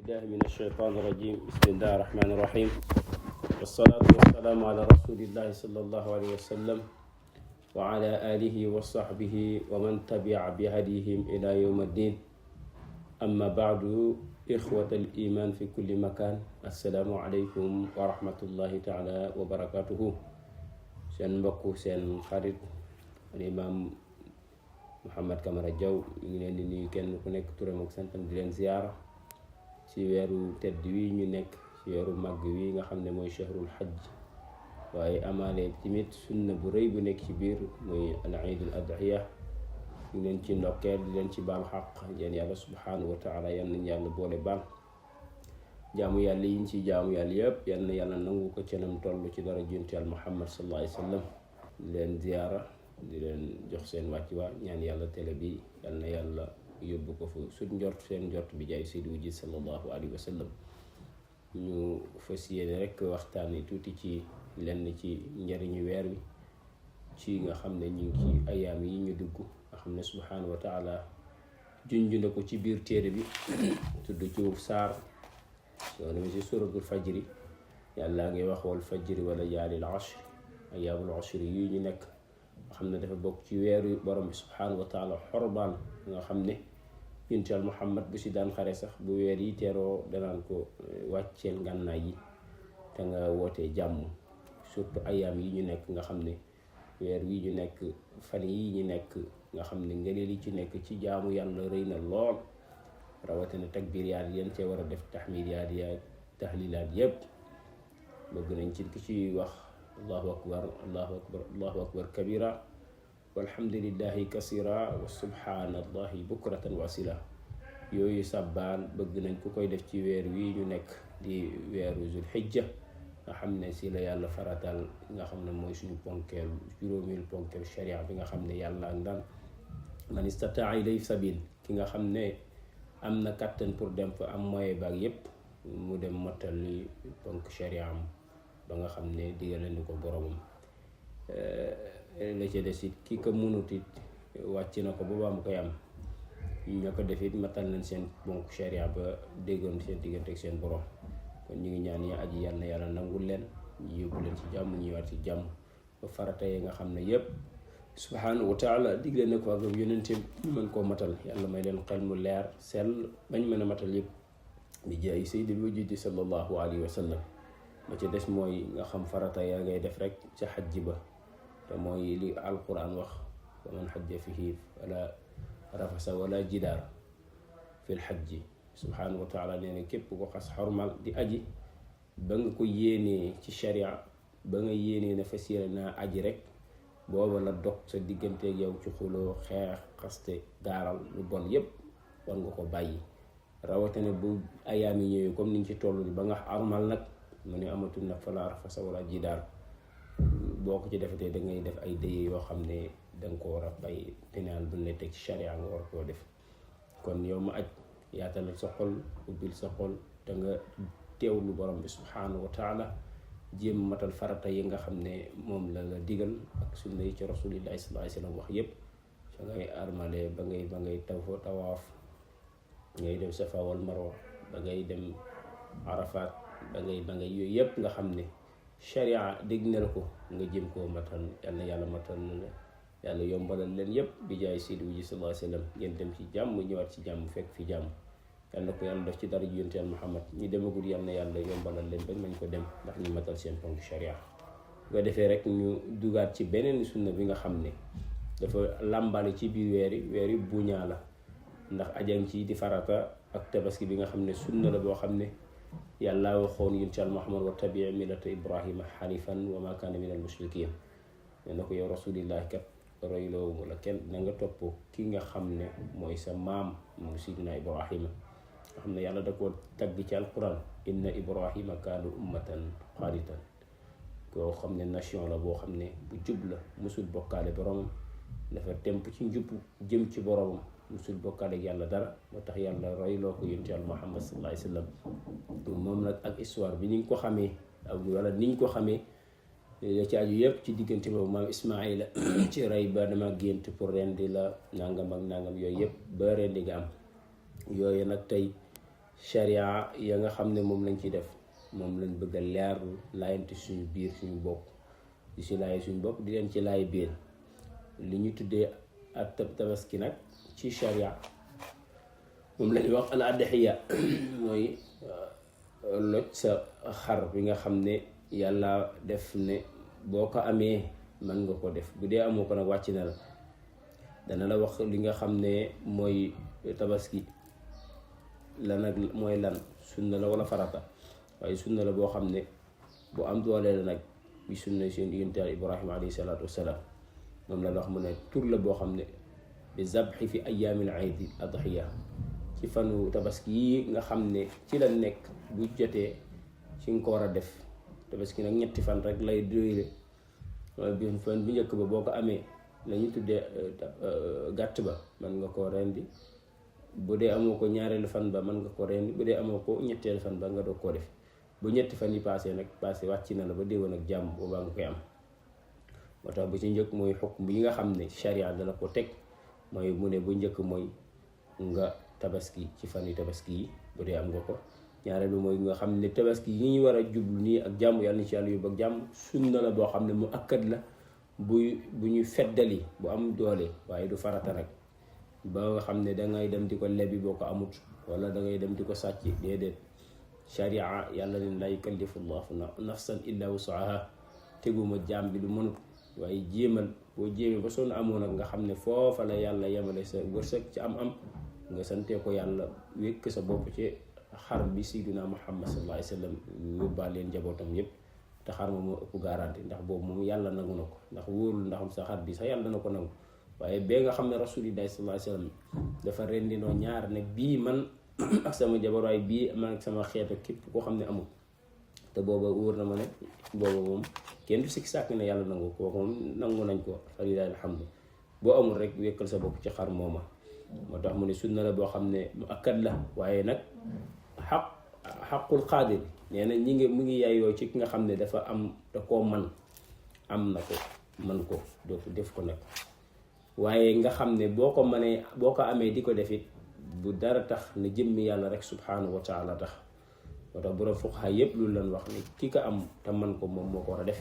بالله من الشيطان الرجيم بسم الله الرحمن الرحيم والصلاة والسلام على رسول الله صلى الله عليه وسلم وعلى آله وصحبه ومن تبع بهديهم إلى يوم الدين أما بعد إخوة الإيمان في كل مكان السلام عليكم ورحمة الله تعالى وبركاته سين mbokk seen xarit الإمام Mouhamed Camara Diaw ñu ngi leen di nuyu kenn ku nekk turam ak santam di leen ziyaara ci weeru tedd wi ñu nekk ci weeru màgg wi nga xam ne mooy shahrul hajj waaye amaale tamit sunna bu rëy bu nekk ci biir muy al iidul adhiya ñu leen ci ndokkeel di leen ci baal xaq yéen yàlla subhanahu wa taala yal nañ yàlla boole baal jaamu yàlla yi ñu ci jaamu yàlla yëpp yal na yàlla nangu ko cenam toll ci dara junti al Muhammad sallallahu alayhi wa sallam di leen ziyaara di leen jox seen wàccuwaay ñaan yàlla télé bi yal na yàlla yóbbu ko fu sut njort seen njort bi jaay Seydi Wujud sallallahu alayhi wa sallam ñu fas yéene rek waxtaani tuuti ci lenn ci njariñu weer wi ci nga xam ne ñu ngi ci ayaam yi ñu dugg nga xam ne subhanahu wa taala junj na ko ci biir téere bi tudd ci saar soo demee ci suratul fajri yàlla ngay wax wal fajri wala yaalil ashr ayaamul ashri yi ñu nekk nga xam ne dafa bokk ci weeru borom bi subhanahu wa taala xormaan nga xam ne yuntal Muhammad bu si daan xare sax bu weer yi teeroo danaan ko wàcceel ngànnaay yi te nga wootee jàmm surtout ayaam yi ñu nekk nga xam ne weer wi ñu nekk fan yi ñu nekk nga xam ne ngëneel yi ci nekk ci jaamu yàlla rëy na lool rawatina takbiriyaat yéen cee war a def tahmidiyaat ya tahlilaat yépp bëgg nañ ci ki ci wax allahu akbar allahu akbar allahu akbar kabira walhamdulillahi kasira wa subhanallahi bukratan wasila yooyu sàbbaal bëgg nañ ku koy def ci weer wi ñu nekk di weeru zul hijja nga xam ne si la yàlla faratal nga xam ne mooy suñu ponkeel juróomil ponkeel sharia bi nga xam ne yàlla ak daan man istataa ilay sabil ki nga xam ne am na kàttan pour dem fa am moyen baag yépp mu dem mottali ponk sharia am ba nga xam ne digale ni ko boromam la ca des it ki ko mënut it wàcc na ko ba mu koy am ñoo ko def it matal nañ seen ponk sharia ba déggoon seen diggante ak seen borom kon ñu ngi ñaan ya aji yàlla na yàlla nangul leen ñu yóbbu leen ci jàmm ñu waat ci jàmm ba farata yi nga xam ne yépp subhanahu wa taala digle na ko ak yonente ñu mën koo matal yàlla may leen xel mu leer sell bañ mën a matal yépp bi jaay sayyidil wujudi sallallahu alayhi wa sallam ba ci des mooy nga xam farata ya ngay def rek ca xajji ba te mooy li alquran wax wa man xajja fihi fala rafasa wala jidaar fil xajji subhanahu wa taala nee na képp ko xas xormal di aji ba nga ko yéenee ci sharia ba nga yéenee na fas yéene naa aji rek booba la dog sa digganteeg yow ci xuloo xeex xaste gaaral lu bon yépp war nga ko bàyyi rawatina bu ayaam yi ñëwee comme niñ ci toll ba nga xormal nag mu ne amatul nag fala rafasa wala jidaar boo ko ci defetee da ngay def ay dëye yoo xam ne danga ko war a bàyyi dinaan bu ne teg ci sharia nga war koo def kon yow ma aj yaatalal sa xol ubbil sa xol te nga teewlu borom bi subhanahu wa taala jéem matal farata yi nga xam ne moom la la digal ak sunna yi ci rasulillahi sallallahu alayhi wa sallam wax yépp sa ngay armale ba ngay tawaaf ngay dem safa wal marwa ba ngay dem arafat ba ngay yooyu yépp nga xam ne sharia dégg na la ko nga jëm koo matal yàlla yàlla matal na la yàlla yombalal leen yépp bi jaay Seydi Wujud sallallahu alayhi wa sallam ngeen dem ci jàmm ñëwaat ci jàmm fekk fi jàmm yàlla ko yàlla def ci dara ji yonent Muhammad ñi demagul yàlla yàlla yombalal leen bañ mañ ko dem ndax ñu matal seen ponk sharia bu ko defee rek ñu dugaat ci beneen sunna bi nga xam ne dafa làmbale ci biir weer yi buñaa la ndax ajang ci di farata ak tabaski bi nga xam ne sunna la boo xam ne yàlla waxoon yonent Muhammad wa tabi' millata Ibrahima hanifan wa ma kana minal mushrikin nee na ko yow rasulillah kat royloo wala kenn na nga topp ki nga xam ne mooy sa maam mu sidina Ibrahima nga xam ne yàlla da koo tagg ci alquran inna Ibrahima kaana ummatan qaanitan koo xam ne nation la boo xam ne bu jub la musul bokkaale boromam dafa temp ci njub jëm ci boromam musul bokkaale ak yàlla dara moo tax yàlla royloo ko yonent yàlla Muhammad sallallahu alayhi wa sallam moom nag ak histoire bi ni ñu ko xamee ak wala ni ñu ko xamee la ci aju yëpp ci diggante boobu maam Ismaïla ci rey ba dama gént pour rendi la nangam ak nangam yooyu yëpp ba rendi nga am yooyu nag tey sharia ya nga xam ne moom lañ ci def moom lañ bëgg a leerlu laayante suñu biir suñu bopp di si laay suñu bopp di leen ci laay biir li ñu tuddee ak tabaski nag ci sharia moom lañuy wax al adhiya mooy loj sa xar bi nga xam ne yàlla def ne boo ko amee mën nga ko def bu dee amoo ko nag wàcc na la dana la wax li nga xam ne mooy tabaski lan ak mooy lan sunna la wala farata waaye sunna la boo xam ne bu am doole la nag bi sunna seen diggante Ibrahima alayhi salaatu wassalaam moom la wax mu ne tur la boo xam ne bi zabxi fi ayaamil iidi adhiya ci fanu tabaski yi nga xam ne ci la nekk bu jotee ci nga ko war a def tabaski nag ñetti fan rek lay doyle mooy bi fan bu njëkk ba boo ko amee la ñu tuddee gàtt ba mën nga koo rendi bu dee amoo ko ñaareelu fan ba mën nga ko rendi bu dee amoo ko ñetteelu fan ba nga doog koo def bu ñetti fan yi passé nag passé wàcc na la ba déwén ak jàmm boobaa nga koy am moo tax bu ci njëkk mooy xukm yi nga xam ne sharia dala ko teg mooy mu ne bu njëkk mooy nga tabaski ci fan yi tabaski yi bu dee am nga ko ñaareel bi mooy nga xam ne tabaski yi ñu war a jublu nii ak jàmm yàlla na ci yàlla yóbbu ak jàmm sunna la boo xam ne mu akkat la bu ñu feddali bu am doole waaye du farata nag ba nga xam ne dangay dem di ko lebi boo ko amut wala dangay dem di ko sàcc déedéet sharia yàlla leen la yukallifu llahu nafsan illa wusaha teguma jaam bi lu mënut waaye jéemal boo jéemee ba sonn amoon nag nga xam ne foofa la yàlla yemale sa wërsëg ci am nga santee ko yàlla wékk sa bopp ci xar bi sayyidina Muhammad sallallahu alayhi wa sallam yóbbaa leen njabootam yépp te xar ma moo ëpp garanti ndax boobu moom yàlla nangu na ko ndax wóorul ndax sa xar bi sax yàlla dana ko nangu waaye bee nga xam ne rasulillahi sallallahu alayhi wa sallam dafa rendinoo ñaar ne bii man ak sama jabar waaye bii man ak sama xeetu képp koo xam ne amul te booba wóor na ma ne booba moom kenn du sikki sàkk ne yàlla nangu kooku moom nangu nañ ko falilahi alhamdu boo amul rek wékkal sa bopp ci xar mooma moo tax mu ne sunna la boo xam ne mu akkat la waaye nag xaqul xaadir nee na mu ngi yaayoo ci ki nga xam ne dafa am da koo man am na ko man ko doo ko def ko nag waaye nga xam ne boo ko mënee boo ko amee di ko defit bu dara tax ne jëmmi yàlla rek subhanahu wa taala tax moo tax borom fuqaha yépp lu leen wax ne ki ko am te man ko moom moo ko war a def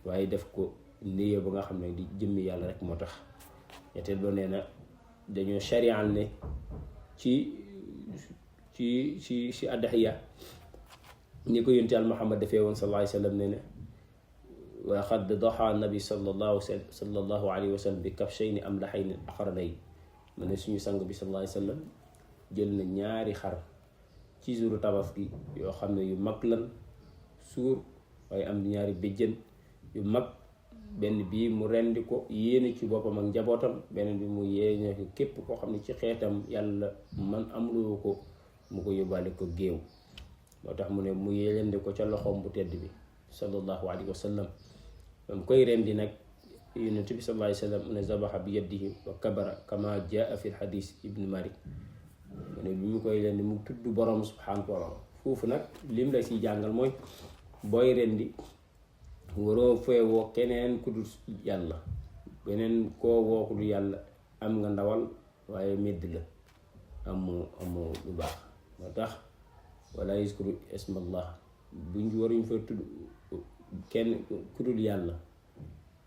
waaye def ko néye ba nga xam ne di jëmmi yàlla rek moo tax ñetteel ba nee na dañoo sharial ne ci adhiya ni ko yonent Yàlla Muhammad defee woon sallallahu alayhi wa sallam ne ne wa qad daxa nabi sallallahu alayhi wa sallam bi kabshayni amlahayni aqranayn mu ne suñu sang bi sallallahu alayhi wa sallam jël na ñaari xar ci jouru tabaski yoo xam ne yu mag lan suur waaye am ñaari béjjën yu mag benn bii mu rendi ko yéene ci boppam ak njabootam beneen bi mu yéene ko képp koo xam ne ci xeetam yàlla man amuloo ko mu ko yóbbaale ko géew moo tax mu ne mu yéelende ko ca loxoom bu tedd bi sallallahu alayhi wa sallam mu koy rendi nag yonent bi sallallahu alayhi wa sallam mu ne zabaxa bi yadihi wa kabara kama jaa fi lxadis ibnu Malik mu ne bi mu koy rendi mu tudd borom subhanahu wa taala foofu nag lim la si jàngal mooy booy rendi waroo fee woo keneen ku dul yàlla beneen koo woo ku dul yàlla am nga ndawal waaye medd la amoo lu baax moo tax wala yuskuru ismallah buñ waruñ fa tudd kenn ku dul yàlla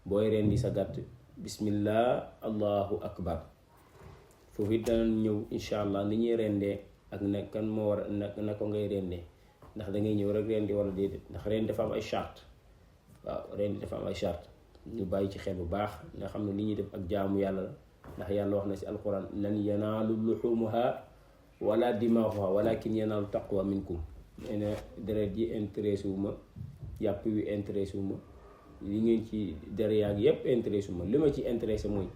booy rendi sa gàtt bismillah allahu akbar foofu it danañ ñëw insha allah ni ñuy rendee ak ne kan moo war na ko ngay rendee ndax da ngay ñëw rek rendi wala déedéet ndax rendi dafa am ay charte waaw rendi dafa am ay charte ñu bàyyi ci xel bu baax nga xam ne li ñuy def ak jaamu yàlla la ndax yàlla wax na si alquran lan yanaalu luxumuha wala dimaaxuha walakin yanaalu taqwa minkum nee na deret ji intéressé wu ma yàpp wi intéressé wu ma li ngeen ci dere yaag yépp intéressé wu ma li ma ci intéressé mooy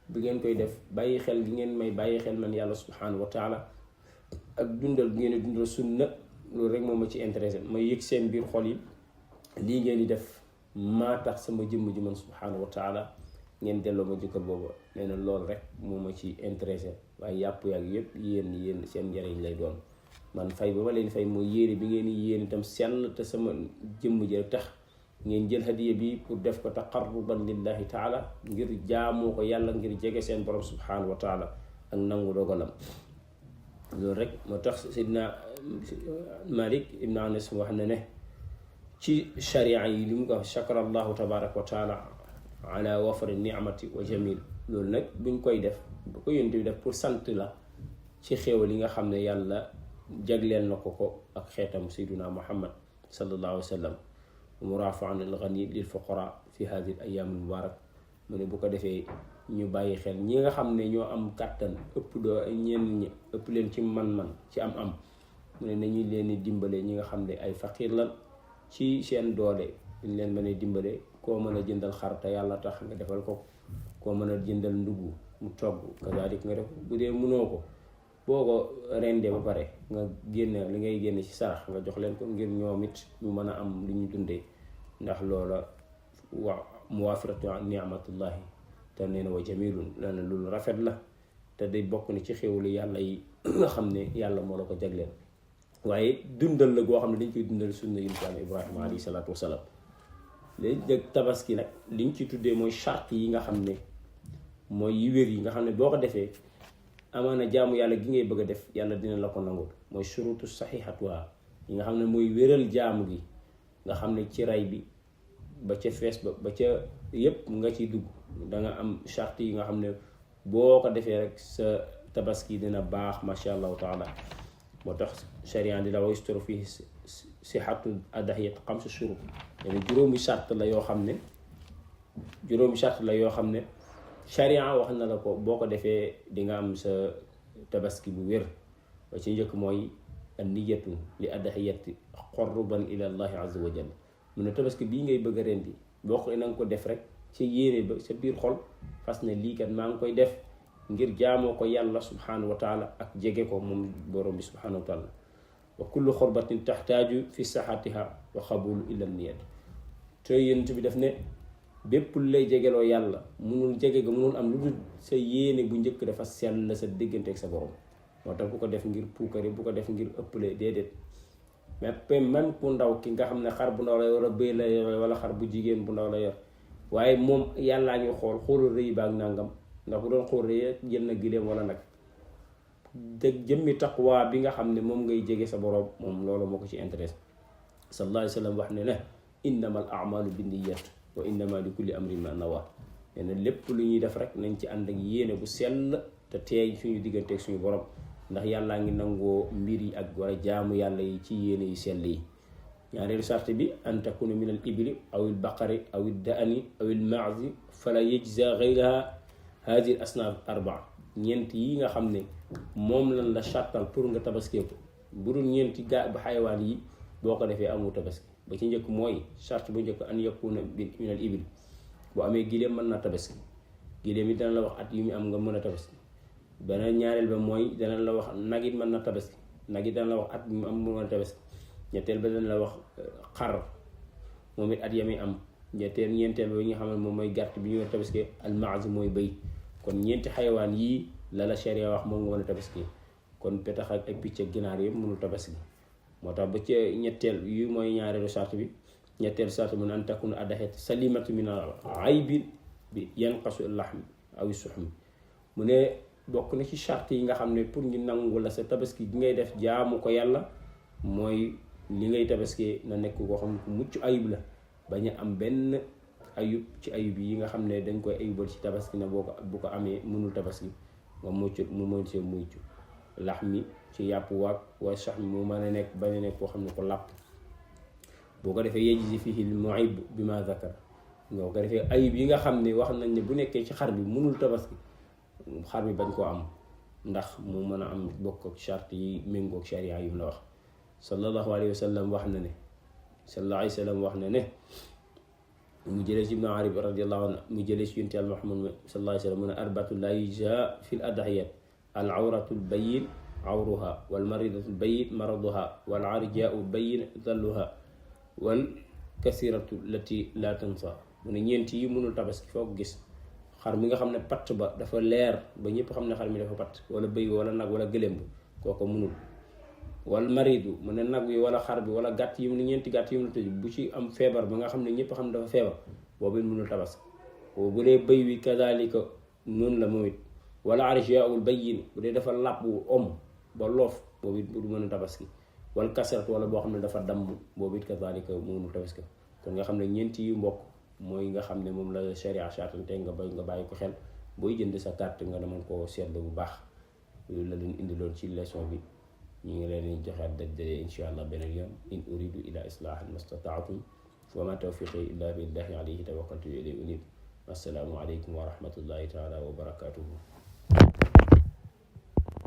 bu ngeen koy def bàyyi xel gi ngeen may bàyyi xel man yàlla subhanahu wa taala ak dundal bi ngeen di dundal sunna loolu rek moom ma ci intéressé may yëg seen biir xol yi lii ngeen di def maa tax sama jëmm ji man subhanahu wa taala ngeen delloo ma jëkkal booba nee na loolu rek moo ma ci intéressé waaye yàpp yaag yépp yéen seen njëriñ lay doon man fay ba ma leen fay mooy yéene bi ngeen di yéene itam sell te sama jëmm ji rek tax ngeen jël hadiya bi pour def ko taqarruban lillahi taala ngir jaamoo ko yàlla ngir jege seen borom subhanahu wa taala ak nangu dogalam loolu rek moo tax Seydina Malik ibn Anas wax na ne ci sharia yi li mu ko shakara allahu tabaraka wa taala ala wafari ni'mati wa jamil loolu nag buñ koy def bu ko yonent bi def pour sant la ci xéewal yi nga xam ne yàlla jagleel na ko ak xeetam sayduna Muhammad sallallahu alayhi wa sallam murafaan al ghani lil fuqara fi hadhihi al ayyam al mubarak mu ne bu ko defee ñu bàyyi xel ñi nga xam ne ñoo am kàttan ëpp doo ñenn ñi ëpp leen ci man-man ci am mu ne nañu leen di dimbale ñi nga xam ne ay faqir lan ci seen doole ñu leen mën a dimbale koo mën a jëndal xar te yàlla tax nga defal ko koo mën a jëndal ndugg mu togg kazalik nga def bu dee mënoo ko boo ko rendee ba pare nga génne li ngay génne ci sarax nga jox leen ko ngir ñoom it ñu mën a am lu ñu dundee ndax loola wa muwafiratu ni'matullahi te nee na wa jamilun la ne loolu rafet la te day bokk ni ci xéwlu yàlla yi nga xam ne yàlla moo la ko jagleel waaye dundal la goo xam ne dañ koy dundal sunna yonent Yàlla Ibrahima alayhi salaatu wasalaam léegi dëgg tabaski nag liñ ci tuddee mooy charte yi nga xam ne mooy yi wér yi nga xam ne boo ko defee amaana jaamu yàlla gi ngay bëgg a def yàlla dina la ko nangul mooy shurutu saxiixatuha yi nga xam ne mooy wéral jaamu gi nga xam ne ci ray bi ba ca fees ba ca yépp nga ciy dugg da nga am charte yi nga xam ne boo ko defee rek sa tabaski dina baax masha allahu taala moo tax sharia di la wa yusturu fii sihatu adahiyat xamsu shurut yani juróomi charte la yoo xam ne sharia wax na la ko boo ko defee di nga am sa tabaski bu wér ba ci njëkk mooy an niyatu li adahiyati qurban ila allahi azza wa jalla mu ne tabaski bii ngay bëgg a rendi boo ko na nga ko def rek ci yéene ba sa biir xol fas ne lii kat maa ngi koy def ngir jaamoo ko yàlla subhanahu wa taala ak jege ko moom borom bi subhanahu wa taala wa kullu xurbatin taxtaaju fi saxatiha wa xabulu illa niyat te yonent bi def ne bépp lay jegeloo yàlla munul jege ga munul am lu dul sa yéene bu njëkk dafa sell sa diggante ak sa borom moo tax bu ko def ngir puukare bu ko def ngir ëppale déedéet mais même ku ndaw ki nga xam ne xar bu ndaw la yor a bëy la yor wala xar bu jigéen bu ndaw la yor waaye moom yàllaa ngi xoolul rëy baag nangam ndax bu doon xool rëy jël na gileem wala nag dëgg jëmmi taqwa bi nga xam ne moom ngay jege sa borom moom loolu moo ko ci intéressé sallallahu alayhi wa sallam wax ne ne innama al a'malu binniyat wa innama li kulli amrin ma nawa nee na lépp lu ñuy def rek nañ ci ànd ak yéene bu sell te teey suñu digganteeg suñu borom ndax yàllaa ngi nangoo mbir yi ak wala jaamu yàlla yi ci yéene yu sell yi ñaareelu sart bi an takuna min al ibli aw il baqari aw il daani aw il maazi fala yajza gayraha hadi al asnaaf arbaa ñeent yi nga xam ne moom lan la sartal pour nga tabaskee ko bu dul ñeenti bu xayawaan yi boo ko defee amu tabaski ba ci njëkk mooy sart bu njëkk an yakuna min al ibil bu amee gileem mën naa tabaski gileem yi dana la wax at yu mu am nga mën a tabaski beneen ñaareel ba mooy dana la wax nag it mën na tabaski nag it dana la wax at yu mu am mu mën a tabaski ñetteel ba dana la wax xar moom it at ya muy am ñeenteel ba yi nga xam ne moom mooy gàtt bi ñu war a tabaski al maaz mooy bëy kon ñeenti xayawaan yii la sharia wax moom nga mën a tabaski kon petax ak ay picc ak ginaar yëpp mënul tabaski moo tax ba ci ñetteel yu mooy ñaareelu sart bi ñetteelu sart mu ne an takuna adaxet salimatu min aybin bi yanqasu lahm aw suxmi mu ne bokk na ci sart yi nga xam ne pour ñu nangu la sa tabaski bi ngay def jaamu ko yàlla mooy li ngay tabaski na nekk koo xam ne ku mucc ayib la bañ a am benn ayub ci ayub yi nga xam ne dañ koy ayubal ci tabaski na boo ko bu ko amee mënul tabaski nga mucc mu mën see mucc lax mi ci yàpp waag waaye sax mi mu mën a nekk bañ a nekk koo xam ne ko làpp boo ko defee yejji fihi l muib bi ma zakar boo ko defee ayib yi nga xam ne wax nañ ne bu nekkee ci xar bi mënul tabaski xar bi bañ koo am ndax mu mën a am bokk ak charte yi méngoog sharia yu la wax sallallahu alayhi wa sallam wax na ne sallallahu alayhi wa sallam wax na ne mu jëlee ci ibnu arabi radiallahu anhu mu jëlee ci yonent Yàlla Muhammad sallallahu alayhi wa sallam mu ne arbatu la yujza fi l adahiyat al awratu l bayin awruha wal maridatu l bayin maraduha wal arjaau bayin dalluha wal kasiratu lati la tansa mu ne ñeent yi mënul tabaski foo ko gis xar mi nga xam ne patt ba dafa leer ba ñëpp xam ne xar mi dafa patt wala bëy wala nag wala gëléem kooko mënul wal maridu mu ne nag wi wala xar bi wala gàtt yi mu ne ñeenti gàtt yi mu ne tëj bu ci am feebar ba nga xam ne ñëpp xam ne dafa feebar boobu it mënul tabaski bu dee bëy wi kadalika noonu la moom it wala arjaul bayin bu dee dafa làpp om ba loof boobu it du mën a tabaski wal kasrat wala boo xam ne dafa damm boobu it kazalika mënu tabaski kon nga xam ne ñeenti yu mbokk mooy nga xam ne moom la sharia chartante nga bàyyi ko xel booy jënd sa carte nga demoon koo seetlu bu baax loolu la leen indi loon ci leçon bi ñu ngi leen di joxaat daj daje insha allah beneen yoon in uridu ila islahan mastata'tum wa ma tawfiqi illa billahi alayhi tawakkaltu wa ilayhi unib. Assalaamu aleykum wa rahmatullahi taala wa barakatuhu.